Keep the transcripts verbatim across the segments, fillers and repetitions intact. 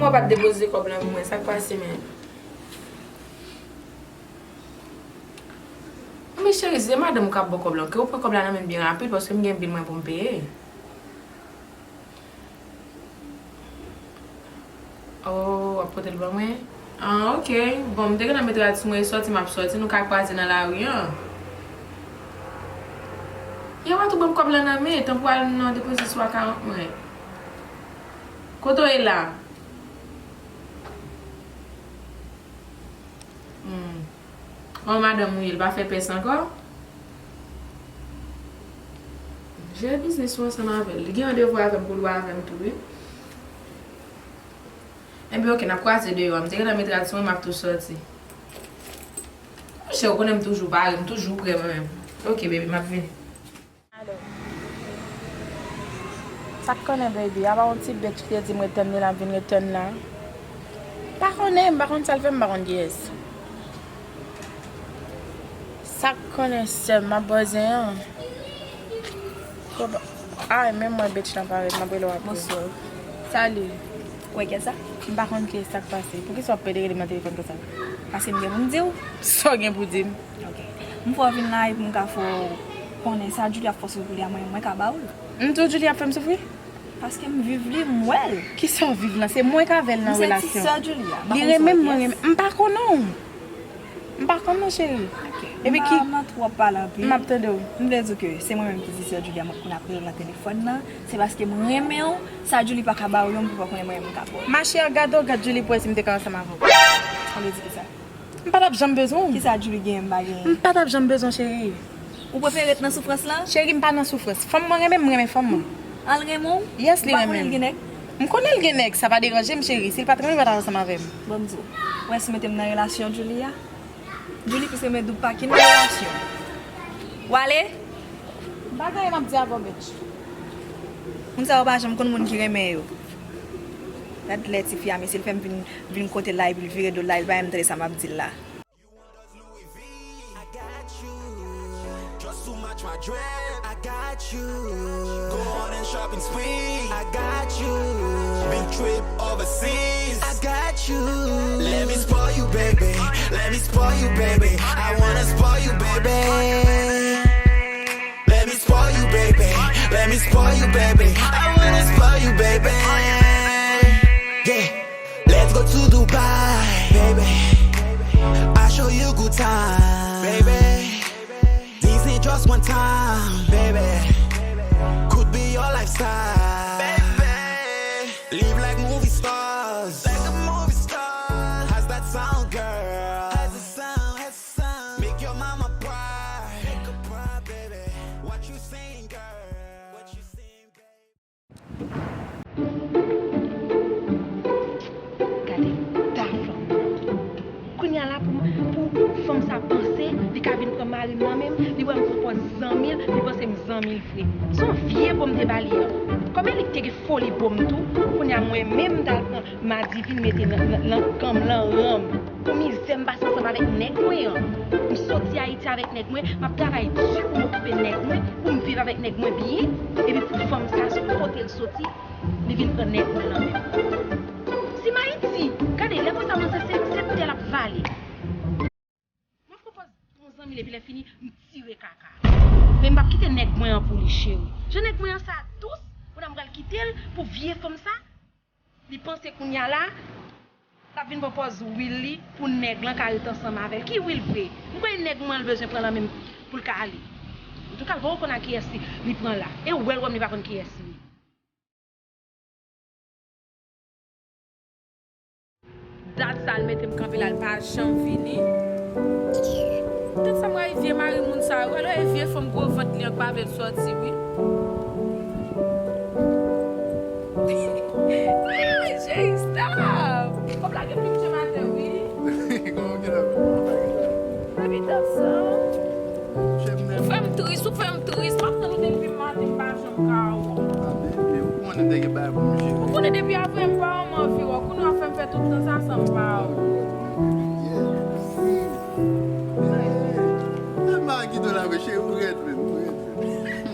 Ou pa t depoze kòb lan pou mwen, sa k pase menm? Men cheri, se madanm ou k ap ba w kòb lan. Ke ou pran kòb la nan men m byen rapid, paske m gen bil mwen pou m peye. Oh, w ap pote l ban mwen? Ah, ok. Bon, m te gentan mete rad sou mwen, e sòti m ap sòti, nou ka kwaze nan lari an. Ye, w a tou ban m kòb lan nan men, tan pou al nan depoze sou akawont mwen. Kote w ye la? Hmm. Bon, madanm ou ye, l pa fè pès ankò? Jere biznis ou ansanm avè l. Li gen randevou avè m pou l wè avè m tou, wi. Enben, ok, n ap kwaze deyò a. M te gentan met rad sou mwen, m ap tou sòti. Monchè, ou konnen m toujou pare, m toujou prè mwen menm. Ok, baby, m ap vini. Alo. Sa k konnen, baby? Apa yon ti bèt ki te di m ret tann li la, m vin ret tann la. Pa konnen, m pa konn sa l fè, m pa konn kiyès. Sa k konnen, sè m, m ap bò zen an. Kòman? Ah, men mwen, bèt lan parèt, m ap rele w apre. Bonswa. Salut. Ou wè kiyès sa? M pa konn kiyès sa k pase. Poukisa w ap pede rele m nan telefòn konsa? Paske m gen pou m di w. Sa w gen pou di m? Ok. M fè w vin la epi m ka fè w konnen sa Julie ap fè w soufri a, mwen, mwen ka ba w l. M di w Julie ap fè m soufri? Paske m viv li, m wè l. Kisa w viv lan? Se mwen k avè l nan relasyon. M se ti sè Julie a. Li renmen m, mwen renmen. M pa konnen w. M pa konn non, cheri. Ok. Epi ki... M pa nan twòp pale anpil. M ap tande w. M vle di w ke se mwen menm ki ti sè Julie a, mwen konn ap rele w nan telefòn nan. Se paske m renmen w, sa Julie pa ka ba w yo, m pou fè w konnen mwen menm m ka ba w. Ma chère, gade w, gad Julie pou wè si m te ka ansanm avè w. Sa vle di kisa? M pa t ap janm bezwen w. Kisa Julie genyen m pa genyen? M pa t ap janm bezwen w, cheri. Ou prefere ret nan soufrans lan? Cheri, m pa nan soufrans. Fanm mwen renmen m, m renmen fanm mwen. An l renmen w? Yes, li renmen m. Ou pa konnen l gen nèg? M konnen l gen nèg, sa pa deranje m, cheri. Si l pa t renmen m, li pa t ap ansanm avè m. Bon, m di w. Ou wè si w mete m nan relasyon Julie a? Julie plis renmen Doub Pakin nan relasyon. W ale? M pa gen anyen m ap di avè w, bitch. Moun sa yo pa janm konn moun ki renmen yo. Gad lè tifi a, mesye, l fè m vin, vin kote l la, epi l vire do l la, li pa menm tande sa m ap di l la. Just to match my drip, I got you. Go on and shopping spree, I got you. Big trip overseas, I got you. Let me spoil you, baby. Let me spoil you, baby. I wanna spoil you, baby. Let me spoil you, baby. Let me spoil you, baby. I wanna spoil you, baby. Yeah. Let's go to Dubai, baby. I show you good time, baby. Disney just one time, baby. Could be your lifestyle, baby. Live like movie stars, like a movie star. How's that sound, girl? How's it sound? How's it sound? Make your mama proud. Make her proud, baby. What you saying, girl? What you saying, baby? Gade ta fanm. Kounye a la pou, pou fanm sa panse li ka vin pran mari m nan men m, li wè m pran pòz zanmi l, li panse m zanmi l vre. Se yon vye bon m te ba li an. Kòm li te gen foli bon m tou, kounye a mwen menm m t al pran madivin mete nan, nan, nan kan m, nan ran m. Pou mizè m pase ansanm avèk nèg mwen an. M soti Ayiti avèk nèg mwen, m ap travay di pou m okipe nèg mwen, pou m viv avèk nèg mwen byen, epi pou fanm sa, se kote l soti, li vin pran nèg mwen nan men m. Si m Ayiti, gade, lè konsa mwen se, se, se tè l ap vale. Mwen pran pòz bon zanmi l, epi lè fini, m tire kaka. Men m p ap kite nèg mwen an pou li, cheri. Jan nèg mwen an sa dous, kounye a m pral kite l pou vye fanm sa. Li panse kounye a la, l ap vin pran pòz wi l li pou nèg lan ka ret ansanm avè l. Ki wi l vre? M kwè nèg mwen an l bezwen pran lan men m pou l ka ale. Antouka, l poko konn a kiyès li, li pran la. E w wè l wè m li pa konn kiyès li ye. Dat sa l mete m kanpe la, l pa janm vini. Tout sa m rayi vye mari moun sa yo. Alò e vye fanm gwo vant li an k pa vle l sòti wi. Cheri, stop! Kòb la gen plim je maten wi. Kòman gen la? Baby, stop sa. Ou fè m tris, ou fè m tris. M ap tann ou depi maten, m pa janm ka wè w. Ah, baby, ou konnen m te gen bagay pou m jere. Ou konnen depi avan m pa wè w, m anvi wè w. Kounye a w fè m fè tout tan sa san m pa wè w. Yeah. Hey, hey. Mwen pa kite w la vre, cheri, ou rèd menm, ou rèd menm.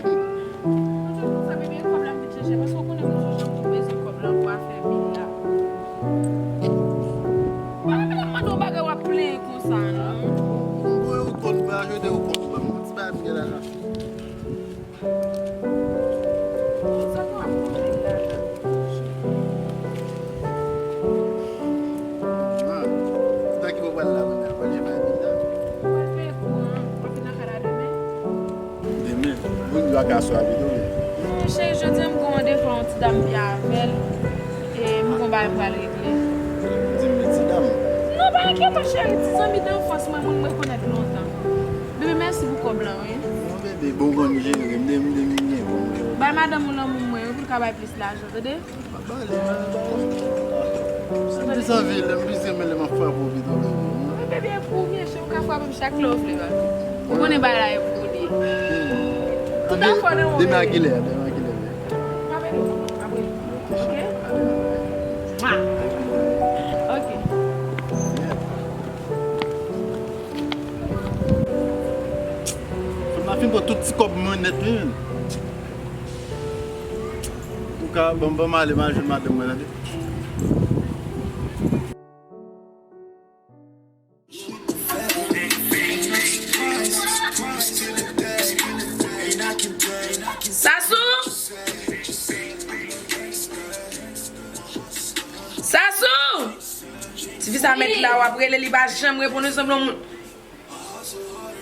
Mwen te konn sa, bebe, kòb la vin chèche, paske w konnen m toujou bezwen kòb la pou afè bil la. Swa pito byen. Non, cheri, jodi a m gen yon randevou yon ti dam byen avè l. E m gen yon bagay m pral regle. Di m li ti dam. Non, pa enkyetan, cheri, ti zanmi danfans mwen, moun m rekonèt lontan. Bebe, mèsi pou kòb lan, wi. Non, bebe, bon, konn jere, m de, m de, m gen bon. Bay madanm ou lanmou mwen, wi, pou l ka bay plis lajan, tande? M ap pale, m ap pale. M plis anvi, lè m plis renmen lè m ap frape w pito, bebe. Wi, bebe, e pou ou m ye, cheri, ou ka frape m chak lè w vle, bebe. Ou konnen bagay la e pou ou li ye. Tout afè nan ou. Demen a kilè, demen a kilè, bebe? Frape nou, apre. Ok? Mwa. Ok. Fanm nan fin pran tout ti kòb mwen nèt, wi. Ou ka ban m, ban m ale, m al jwenn madanm mwen, tande. Sasou! Sasou! Tifi sa mèt la, w ap rele, li pa janm reponn, li sanble yon moun.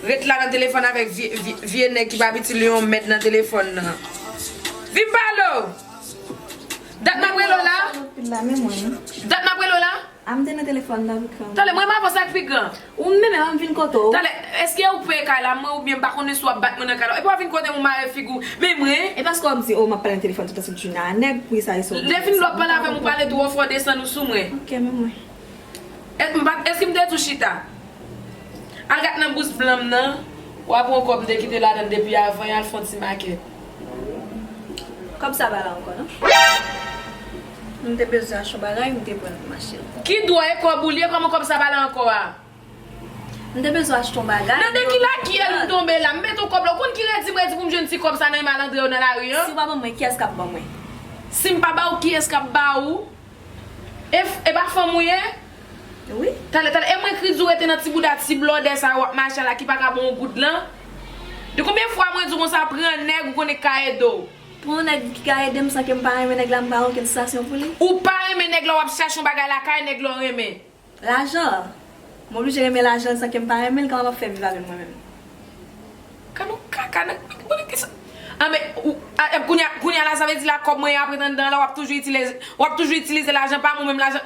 Ret la nan telefòn avèk vye, vye, vye nèg ki p ap itil yon mèd nan telefòn nan. Vin pale w! Dat m ap rele w la? Dat m ap rele w la? A, m te nan telefòn nan, pi gran. Talè, mwen m avanse ak pi gran. Ou menm, m vin kote w. Talè, èske ou peye kay la, mwen, oubyen m pa konnen si w ap bat mwen nan kay la? Epi w ap vin kote m, ou mare figi w. Men mwen. E paske w ap di, o, m ap pale nan telefòn toutan se m jwenn a nèg, pou sa e sa w. Lè fini lè w ap pale avè m, ou pale twò fò, desann ou sou mwen. Ok, men mwen. Èske m pa, èske m te di w chita? Al gad nan bous blan m nan, w ap wè yon kòb m te kite ladan l depi avan yè, al fè yon ti makèt. Kòb sa pa la ankò, non? M te bezwen achte yon bagay, m te pran l pou m achte l. Ki dwa e kòb ou li ye, kòman kòb sa pa la ankò a? M te bezwen achte yon bagay. Nan de ki lakyèl ou tonbe la? M mete yon kòb la, ou konn ki redi m redi pou m jwenn ti kòb sa nan men malandren yo nan lari an? Si w pa ban mwen, kiyès k ap ban mwen? Si m pa ba w, kiyès k ap ba ou? E, e pa fanm ou ye? Wi. Talè, talè, e mwen ki di w rete nan ti bouda, ti blòdè sa w ap mache la ki pa ka ba w yon goud lan? De konbyen fwa mwen di w konsa, pran nèg ou konnen k ka ede w? Pran yon nèg ki ka ede m san ke m pa renmen nèg la, m pa gen okenn sansasyon pou li? Ou pa renmen nèg la, w ap chache yon bagay lakay nèg la w renmen. Lajan. M oblije renmen lajan san ke m pa renmen l, kòman m ap fè viv avè l mwen menm? Gad yon kaka nèg, ki sa? Anben, ou, a, e, kounye a, kounye a la, sa vle di la, kòb mwen ye ap ret anndan la, w ap toujou itilize, w ap toujou itilize lajan pa m, ou menm lajan.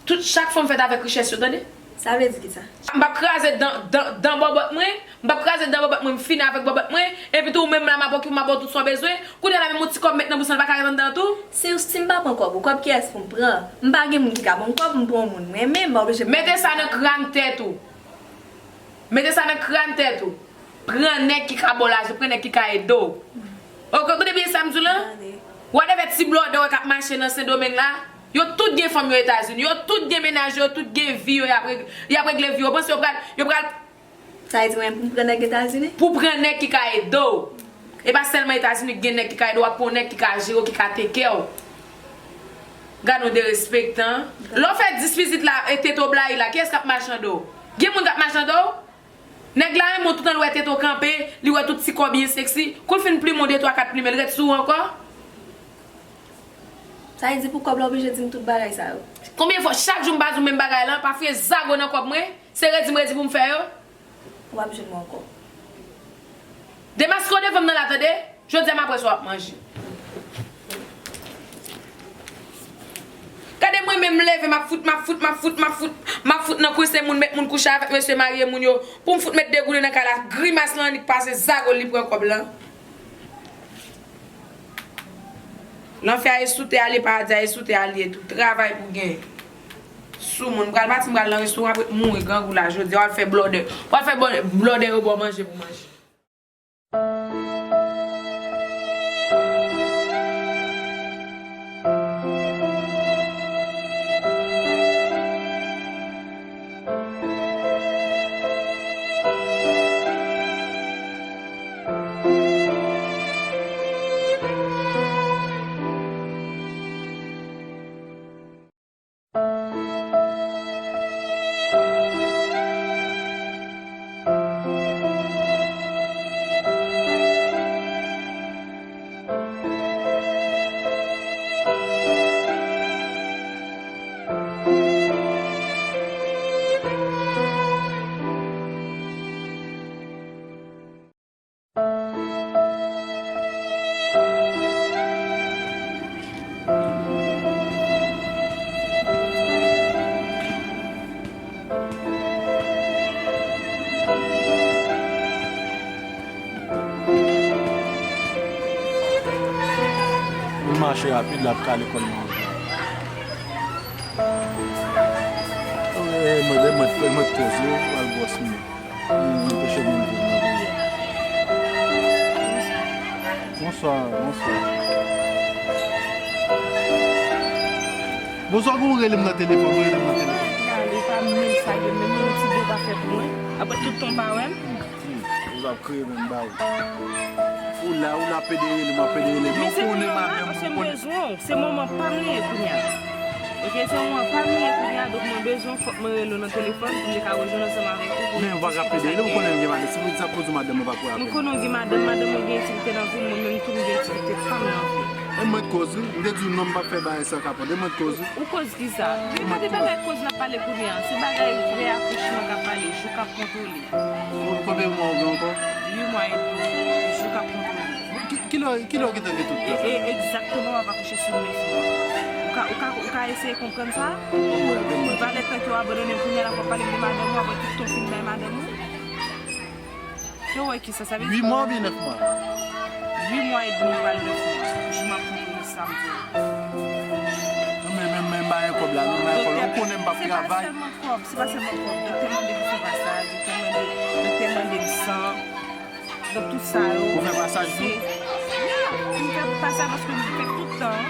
Tout, chak fanm fèt avèk richès yo, tande? Sa vle di kisa? M p ap kraze dan, dan, dan bòbòt mwen, m p ap kraze dan bòbòt mwen, m fini avèk bòbòt mwen, epi tou ou menm la, m ap okipe, m ap ba w tout sa w bezwen. Kounye a la, menm yon ti kòb met nan bous lan, li pa ka ret anndan tou? Si, si m pa pran kòb ou, kòb kiyès pou m pran? M pa gen moun ki ka ban m kòb, m pran yon moun m renmen, m pa oblije pran. Mete sa nan kràn tèt ou. Mete sa nan kràn tèt ou. Pran nèg ki ka ba w lajan, pran nèg ki ka ede w. Ok, ou tande byen sa m di w lan? Tande. Whatever ti blòdè w wè k ap mache nan Sendomeng la, yo tout gen fanm yo Etazini, yo tout gen mennaj yo, yo tout gen vi yo, y ap reg-, y ap regle vi yo. Ou panse yo pral, yo pral Sa vle di mwen pou m pran nèg Etazini? Pou pran nèg ki ka ede w. E pa sèlman Etazini ki gen nèg ki ka ede w, w ap pran yon nèg ki ka jere w, ki ka take care w. Gad yon derespektan. Lè w fè dis vizit la, e tete w blayi la, kiyès k ap mache anndan w? Gen moun k ap mache anndan w? Nèg la renmen w toutan l wè tete w kanpe, li wè tout ti kò byen seksi. Kou l fin plimen w de twa kat plimen, l ret sou ou ankò? Sa vle di pou kòb la oblije di m tout bagay sa yo? Konbyen fwa, chak jou m pa di w menm bagay lan, pa fouye zago nan kòb mwen, se redi m redi pou m fè yo? Ou p ap jwenn mwen ankò. Demaske w devan m nan la, tande? Jodi a m ap wè sa w ap manje. Gade mwen menm m leve, m ap fout, m ap fout, m ap fout, m ap fout, m ap fout nan kwen se moun, met moun kouche avèk mesye marye moun yo. Pou m fout met degoule nan kay la, grimas lan annik pase, zago li pran kòb lan. Lanfè a e sou tè a l ye, paradi a e sou tè a l ye tou. Travay pou gen. Soumoun, m pral pati, m pral nan restoran, apre mouri grangou la jodi a, w al fè blòdè. W al fè blòdè, blòdè yo ba w manje pou manje. Mache rapid, l ap ka lekòl nan. Eh, mwen, mwen, mwen koze, w al gwòs mwen. Mwen anpeche moun viv nan peyi a. Bonswa, bonswa. Bonswa, gon rele m nan telefòn, gon rele m nan telefòn. Gade, pa menm sa, yo menm yon ti bo pa fè pou mwen. Apre tout tan pa wè m. Hmm, ou ap kreye menm ba ou. Ou la, ou la pede rele m, ap pede rele m. Men se pou nòmal, paske m bezwen w. Se moman pa m li ye kounye a. Oke, se moman pa m li ye kounye a, donk mwen bezwen w, fòk mwen rele w nan telefòn pou m te ka rejwenn ansanm avèk ou. Men ou pa ka pede rele m, ou konnen m gen madanm. Si mwen di sa pou di madanm, ou pa pou apèl. M konnen w gen madanm, madanm ou gen itilite nan vi m, mwen menm tou m gen itilite pa m nan vi m. E mwen t koz wi, m te di w non, m p ap fè bagay sa kapon. E mwen t koz wi. Ou koz kisa? Li pa de bagay koz n ap pale kounye a. Se bagay vrè akouchman k ap pale, jou k ap kontwole. Kon-, konbyen mwa ou gen ankò? Uit mwa edmi, jou k ap kontwole. Ki, kilè, kilè w gentan gen tout tan sa? E, e, egzakteman, w ap akouche sou nèf mwa. Ou ka, ou ka, ou ka eseye konprann sa? Ban m wè, ban m wè. Valè tan ke w abandone m kounye a la pou w ap pale m de madanm ou, apre tout tan w fin bay madanm ou. Yo wè kisa sa vle di? Uit mwa oubyen nèf mwa? Uit mwa edmi, pral nèf mwa. Jou m ap kontwole sa m di w. Non, men, men, men, m pa gen kòb la, non, m pa gen kòb la. Ou konnen m p ap travay. Se pa sèlman kòb, se pa sèlman kòb. Doktè mande pou fè pasaj, doktè mande, doktè mande m san. Donk, tout sa yo. Pou fè pasaj tou? Se, ya, m fè pasaj paske m fè tout tan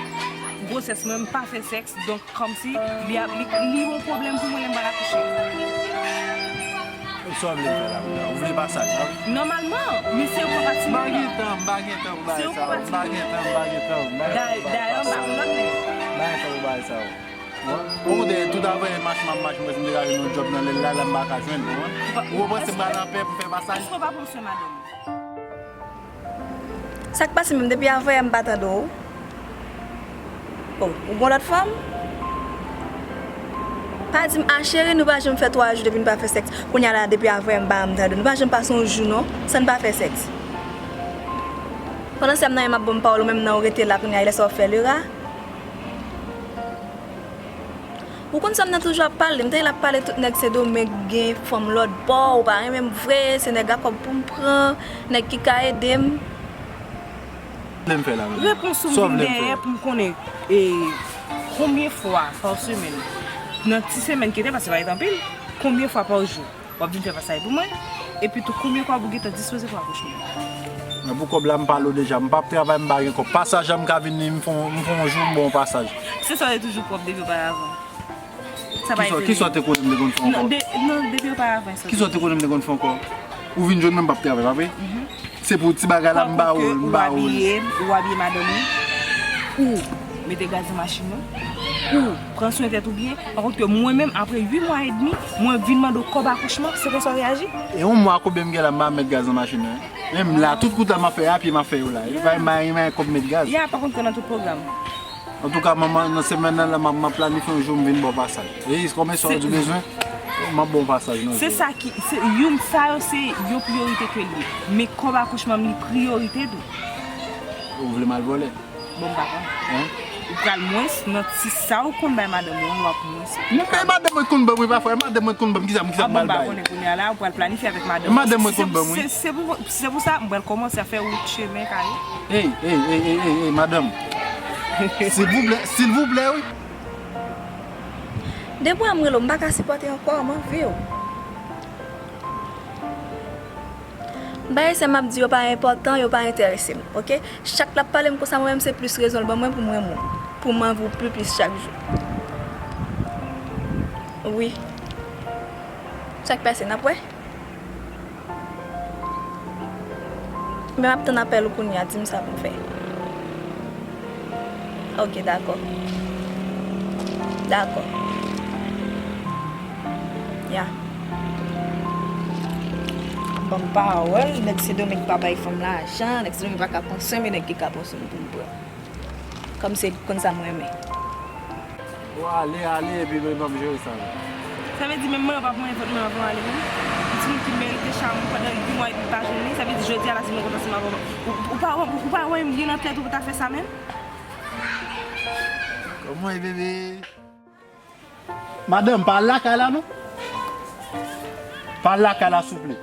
gwosès mwen, m pa fè sèks. Donk, kòmsi li ap, li, li yon pwoblèm pou mwen lè m pral akouche. Sa w vle m fè la kounye a? Ou vle pasaj la? Nòmalman, men se yon pati. M pa gen tan, m pa gen tan pou bagay sa yo. M pa gen tan, m pa gen tan, m pa gen tan pou bagay sa yo. Dayè, m pa gen lòt nèg. M pa gen tan pou bagay sa yo. Bon, kote tout avanyè mache m ap mache, mwen si m te ka jwenn yon djòb nan lèl la, la m pa ka jwenn, ou konprann? Ou konpran, se m pral anpè pou fè pasaj. Èske w pa pran swen madanm ou? Sa k pase menm, depi avanyè m pa tande w? Oh, ou gon lòt fanm? Pa di m, a cheri, nou pa janm fè twa jou depi n pa fè sèks. Kounye a la, depi avanyè m pa janm tande w. Nou pa janm pase yon jou non, san n pa fè sèks. Pandan se m nan, m ap ban m pawòl, ou menm nan, ou rete la kounye a, e lè sa w fè lera. Ou konn sa m nan toujou ap pale, m tande l ap pale tout nèg Sendomeng gen fanm lòt bò, ou pa renmen m vre, se nèg a kòb pou m pran, nèg ki ka ede m. Sa w vle m fè la menm? Repons ou m vin dèyè pou m konnen, e, konbyen fwa pa semèn, nan ti semèn ki te pase pa t anpil, konbyen fwa pa jou? W ap vin fè pasaj pou mwen. Epi tou, konbyen kòb ou gentan dispoze pou akouchman? Men pou kòb la, m pale w deja. M p ap travay, m pa gen kòb. Pasaj la, m ka vin li, m fè yon, m fè yon jou, m ba w pasaj. Se sa w te toujou pwòp depi oparavan. Sa pa etone. Kisa w te konnen m te konn fè ankò? Non, de, non, depi oparavan, sa w te. Kisa w te konnen m te konn fè ankò? Ou vin jwenn mwen, m p ap travay, pa vre? Mhm. Se pou ti bagay la, m ba ou l, m ba ou l. Ou abiye, ou abiye madanm ou, ou mete gaz nan machin ou, ou pran swen tèt ou byen. Pa kont ke mwen menm, apre uit mwa edmi, mwen vin mande w kòb akouchman, se konsa w reyaji? E yon mwa konbyen m gen la, m pa mèt gaz nan machin nan. Menm la, tout kout la m ap fè a pye m ap fè yo la. E pa, m pa gen kòb mèt gaz. Ya, pa kont ke nan tout pwogram. Antouka, manman, nan semèn nan, la, m ap, m ap planifye yon jou m vin ba w pasaj. E konbyen sa w di bezwen, m ap ba w pasaj nan jou. Se sa ki, se youn, sa yo se yon priyorite ke l ye. Men kòb akouchman m li priyorite tou. Ou vle m al vòlè? Bon, m pa konn. Hein? Ou pral mwens nan ti sa ou konn bay madanm ou an, w ap mwens. Non, men madanm mwen konn ban mwen, pafwa, madanm mwen konn ban m, kisa, kisa m pral bay? Ah bon, m pa konnen kounye a la, ou pral planifye avèk madanm ou. Madanm mwen konn ban mwen. Se, se, se pou, se pou sa, m pral kòmanse a fè wout chemen kay ou. Ey, ey, ey, ey, ey, ey, madanm. Silvouplè, silvouplè, wi. Depi m rele w, m pa ka sipòte ankò, m anvi w. Bagay sa m ap di yo pa enpòtan, yo pa enterese m, oke? Chak l ap pale m konsa, mwen menm se plis rezon l ban mwen pou m renmen w, pou m anvi w pi plis chak jou. Wi. Sa k pase, n ap wè? Men m ap tann apèl ou kounye a, di m sa pou m fè. Ok, dakò. Dakò. Ya. Ban m pawòl, nèg Sendomeng pa bay fanm lajan, nèg Sendomeng pa ka pran swen, men nèg ki ka pran swen pou m pran. Kòm se konn sa m renmen. Bon, ale, ale, epi mwen p ap jere sa non. Sa vle di menm mwen yo p ap manyen vant mwen anvan w ale menm? Yon timoun ki merite cham ou pandan uit mwa epi pa jwenn li, sa vle di jodi a la si mwen kontan si m ap ou, ou pa, ou pa wè m gen nan tèt ou pou ta fè sa menm? Kòman e bebe? Madanm, pa al lakay la non. Pa al lakay la souple.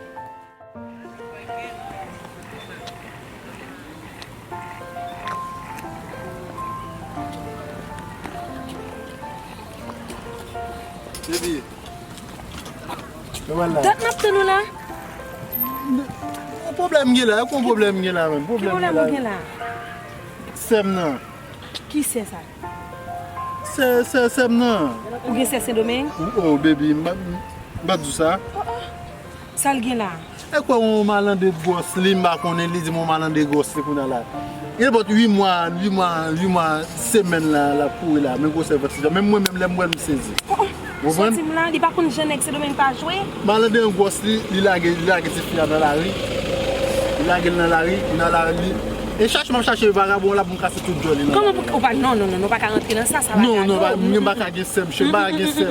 Baby. Yo wè la. Dat n ap tann ou la. Yon pwoblèm gen la, yon pwoblèm gen la menm. Ki pwoblèm gen la? Sè m nan. Ki sè sa? Sè, sè, sè m nan. Ou gen sè Sendomeng? Oh, baby, m pa, m pa di w sa. Oh, oh. Sa l gen la? E kwè yon malande gwòs li, m pa konnen, li di m yon malande gwòs li kounye a la. Gen nenpòt uit mwa, uit mwa, uit mwa, semèn la, l ap kouri la, men gwosè vant li. Menm mwen menm, lè m wè l, m sezi. Oh, oh. Ou konprann? Soti m la, li pa konn jan nèg Sendomeng pa jwe. Malande an gwòs li, li lage, li lage tifi a nan lari. Li lage l nan lari, nan lari. E chache m ap chache vagabon la pou m kase tout djòl li nan lari. Kòman pou, ou pa, non, non, non, non, pa ka rantre nan sa, sa vagabon. Non, non, pa, mwen pa ka gen sè m, cheri, m pa ka gen sè m.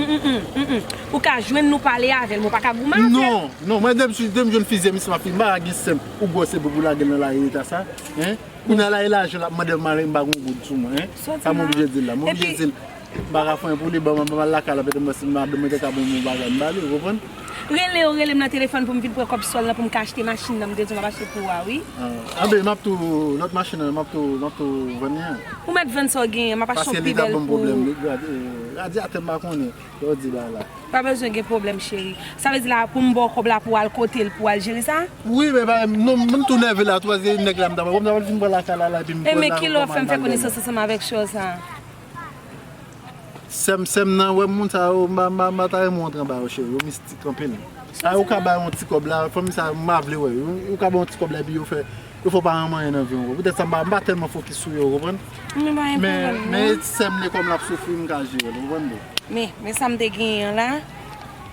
Ou ka jwenn nou pale avè l, men w pa ka goumen avè l. Non, non, mwen depi, depi m jwenn fizyè misye m ap fini, m pa ka gen sè m. Ou gwòs epi pou lage l nan lari eta sa, hein? Kounye a la, e lajan l ap mande m, m pa gon goud sou mwen, hein? Sa m oblije di l la, m oblije di l. M pa ka fè anyen pou li, ban m, ban m al lakay la, petèt m panse madanm mwen te ka ban m yon bagay, m ba li, ou konprann? Rele yo, rele m nan telefòn pou m vin pran kòb sòl lan pou m ka achte machin nan, m te di w m ap achte pou ou a, wi. Ah, ah, ben, m ap tou, lòt machin nan, m ap tou, m ap tou vann li an. Ou mèt vann sa w genyen, m ap achte yon pi bèl pou ou. Paske li t ap ban m pwoblèm, li, radi-, eh, radyatè m pa konnen, yo di bagay la. Pa bezwen gen pwoblèm, cheri. Sa vle di la, pou m ba w kòb la pou w al kote l, pou w al jere sa? Wi, men pa, non, m tou nève la, tou, paske nèg la m ta pral, m ta pral fin pran lakay la, la, epi m pran la, men kilè w fè m fè konesans ansanm avèk chòl sa? Sè m, sè m nan, wè moun sa yo, m pa, m pa, m pa ta renmen w antre anba yo, cheri, yo mistik anpil. Sa yo ka bay yon ti kòb la, fanmi sa, m pa vle wè yo. Yo ka bay yon ti kòb la, epi yo fè, yo fè w pa renmen anyen nan vi w ankò. Poutèt sa, m pa, m pa tèlman fokis sou yo, ou konprann? Men pa gen pwoblèm, non. Men, men sè m li kòm l ap soufri, m ka jere l, ou konprann, boo? Men, men sa m te genyen an la,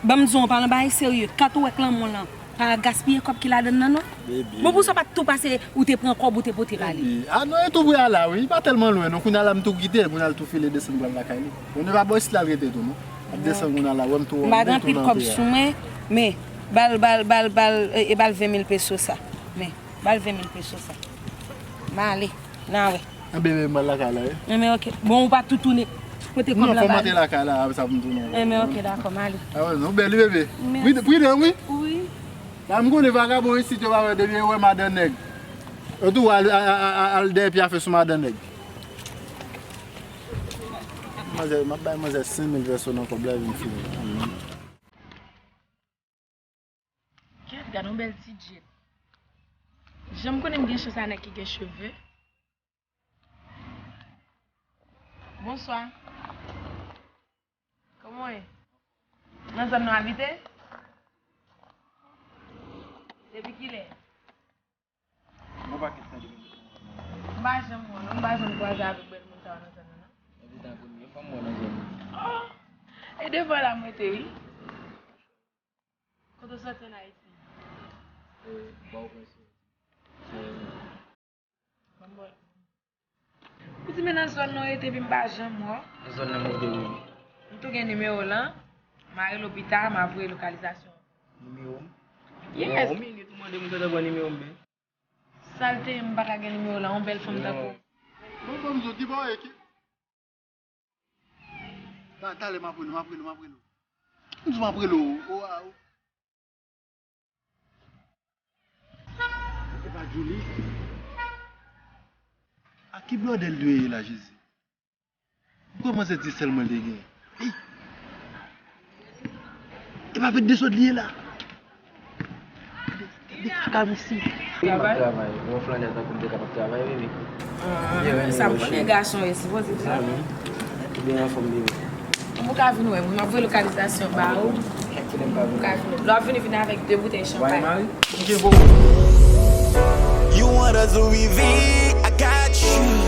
ban m di w, an palan bagay serye, kat ou wè k lanmò lan, pa gaspiye kòb ki ladann nan, non. Baby. Bon, pou sa w pa t tou pase, ou te pran kòb, ou te pote ba li. Baby. Ah non, e tou pre a la, wi. Pa tèlman lwen, non. Kounye a la, m tou kite l, kounye a l tou file desann pral lakay li. Bon, li pa bò isit la l rete tou, non. L ap desann kounye a la, wè m tou, m tou nan antre a. M pa gen anpil kòb sou mwen, men, ba l, ba l, ba l, ba l, e, e ba l ven mil peso sa. Men, ba l ven mil peso sa. M ale, n a wè. Anben, bebe, m al lakay la, wi. Enben, oke. Bon, ou pa tou tounen kote kòb la ba li. Non, fò m antre lakay la, apre sa pou m tounen. Enben, oke, dakò, m ale. Ah, wè, non, bèl, wi, bebe. Mèsi. Wi, pridan, wi. Wi. La, m konnen vagabon isit, yo pa wè, depi yo wè madan nèg. Yo tou al, al, al, al, al dèyè pye a fè sou madan nèg. Manzè, m ap bay manzè senk mil pèso nan kòb la, vin fini. Kèt, gad yon bèl ti djèt. Jan m konnen m gen chans a nèg ki gen cheve. Bonswa. Kòman w ye? Nan zòn nou abite? Depi kilè? Bon pakèt tan depi m te konn wè w. M pa janm wè w, non, m pa janm kwaze avèk bèl moun sa yo nan zòn nan, non. Epi tankou m ye, fò m wè w nan zòn nan. Oh! E devan la m rete, wi. Kote w soti ann Ayiti? E, Pòtoprens. Se Ban m bò l. Ou di men nan zòn nan w rete epi m pa janm wè w. Nan zòn nan m rete wi. M tou gen nimewo w lan. M a rele w pita, m a voye lokalizasyon. Nimewo m? Yes. Bon, yon minit ou mande m, m gentan ba w nimewo m men. Sa l te ye m pa ka gen nimewo w lan, yon bèl fanm tankou w. Bon, bon, m di w ki bò w ye ki. Ta-, talè m ap rele w, m ap rele w, m ap rele w. M di w m ap rele w. O, a, o. E pa Julie. A ki blòdè l dwe ye la, Jezi? Kòman se ti sèl mwen l te gen? Ey! E pa vèt desòd li ye la. Gade, gade ti kamisye. Wi, m ap travay. Yon flannè tankou m te kapab travay, bebe. Ah, sa m konnen gason yo sipoze fè. Ou byen anfòm, bebe. Ou ka vin wè mwen, m ap voye lokalizasyon ba ou. Ou ka vin. Lè w ap vini, vini avèk de boutèy chanpay. You wanna Louis V? I got you.